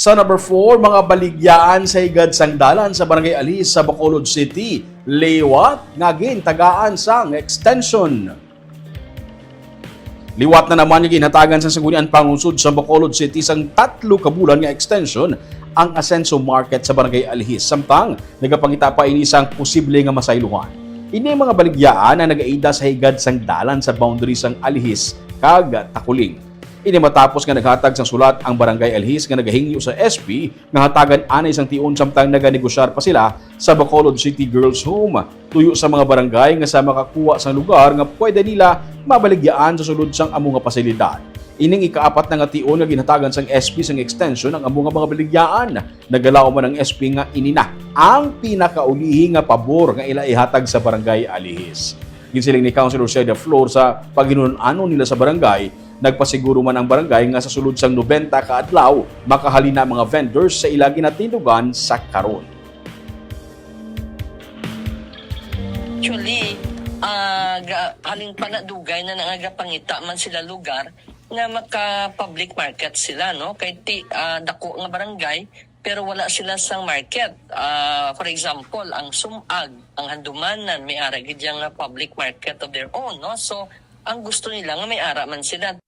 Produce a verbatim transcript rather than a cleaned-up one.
Sa number four, mga baligyaan sa higad sang dalan sa Barangay Alhis sa Bacolod City, liwat nga gintagaan sang extension. Liwat na naman nga ginhatagan sa Sangguniang Panlungsod sa Bacolod City sang tatlo ka bulan nga extension ang Asenso Market sa Barangay Alhis. Samtang nagapangita pa ini sang posible nga masaylohan. Ini mga baligyaan ang nagaida sa higad sang dalan sa boundary sang Alhis kag Taculing. Ini matapos nga naghatag sang sulat ang Barangay Alhis nga nagahingyo sa S P nga hatagan anay sang tion, samtang naganegosyar pa sila sa Bacolod City Girls Home tuyo sa mga barangay nga sa makakuha sang lugar nga pwede nila mabaligyaan sa sulod sang amo nga pasilidad. Ining ikaapat na nga tion nga ginhatagan sang S P sang extension ang amo nga mga baligyaan. Nagalaom man ang S P nga ini na ang pinakaulihi nga pabor nga ila ihatag sa Barangay Alhis. Ginsiling ni Councilor Seda Flor sa paghinun-anon nila sa barangay, nagpasiguro man ang barangay nga sa sulod sang nobenta ka adlaw makahalin na ang mga vendors sa ila ginatindugan sa karon. Actually, ah, ga- halin pa na dugay na nagapangita man sila lugar nga maka-public market sila, no? Kay ti, ah, dako nga barangay, pero wala sila sang market. Ah, for example, ang Sumag, ang Handumanan, may ara gid yang, ah, public market of their own, no? So, ang gusto nila nga may ara man sila.